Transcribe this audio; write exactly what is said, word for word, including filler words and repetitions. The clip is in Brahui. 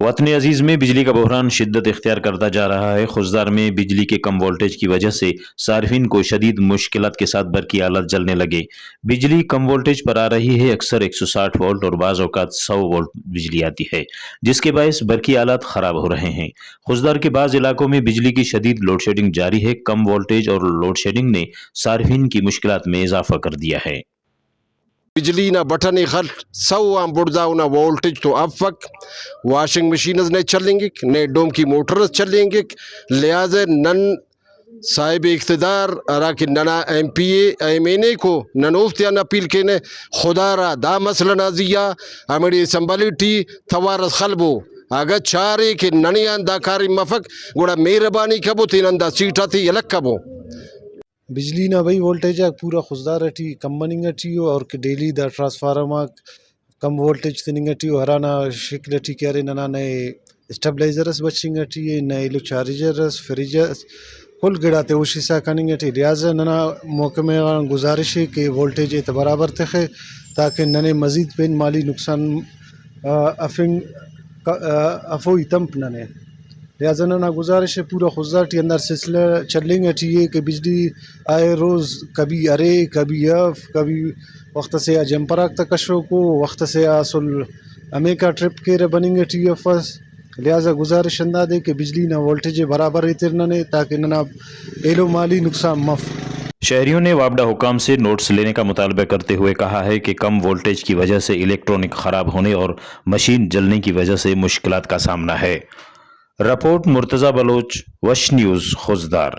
وطن عزیز میں بجلی کا بحران شدت اختیار کرتا جا رہا ہے۔ خضدار میں بجلی کے کم وولٹیج کی وجہ سے صارفین کو شدید مشکلات کے ساتھ برقی آلات جلنے لگے۔ بجلی کم وولٹیج پر آ رہی ہے، اکثر ایک سو ساٹھ وولٹ اور بعض اوقات سو وولٹ بجلی آتی ہے، جس کے باعث برقی آلات خراب ہو رہے ہیں۔ خضدار کے بعض علاقوں میں بجلی کی شدید لوڈ شیڈنگ جاری ہے۔ کم وولٹیج اور لوڈ شیڈنگ نے صارفین کی مشکلات میں اضافہ کر دیا ہے۔ بجلی نا بٹن ءِ خل، سو آن بڑزا اونا وولٹیج تو افک، واشنگ مشین اس نے چلینگک، نے ڈومکی موٹر اس چلینگک، لہٰذا نن صاحب اقتدار ہرا کہ ننا ایم پی اے، ایم این اے کو، نن اوفتیان اپیل کینہ، خدا را دا مسئلہ نا زیہا ہمڑے اسمبلی ٹی توار اس خلبو۔ اگہ چارے کہ ننے آن دا کاریم مفک، گڑا مہربانی کبو تینا ہندا سیٹ آتے یلہ کبو۔ بجلی نا بھئی وولٹیج آک پورا خضدار ٹی کم مننگ ٹی ءُ، اور کہ ڈیلی دا ٹرانسفارم آک کم وولٹیج تننگ ٹی ءُ، ہرانا شکل ٹی کہ ارے ننا نئے اسٹیبلائزر اس بچنگ ٹی ءِ، نئے ایلو چارجر اس، فریج اس، کل گڑاتے اوشسا کننگ ٹی۔ لہٰذا ننا محکمہ غان گزارش ءِ کہ وولٹیج ءِ تہ برابر تخے، تاکہ ننے مزید پین مالی نقصان، آ، افنگ، آ، افوئی تمپ ننے۔ لہٰذا ننا گزارش ءِ پورا خضدار ٹی ہندار سلسلہ چلینگ ٹی ءِ کہ بجلی آئے روز کبھی ارے، کبھی اف، کبھی وخت سے آ جمپر آک تہ کشوکو، وخت سے آ اسل ہمیکا ٹرپ کیرہ بننگ ٹی افس۔ لہٰذا گزارش ہندادے کہ بجلی نا وولٹیج ءِ برابر ایتر ننے، تاکہ ننا ایلو مالی نقصان مف۔ شہریوں نے واپڈا حکام سے نوٹس لینے کا مطالبہ کرتے ہوئے کہا ہے کہ کم وولٹیج کی وجہ سے الیکٹرانک خراب ہونے اور مشین جلنے کی وجہ سے مشکلات کا سامنا ہے۔ رپورٹ مرتضی بلوچ، وش نیوز، خضدار۔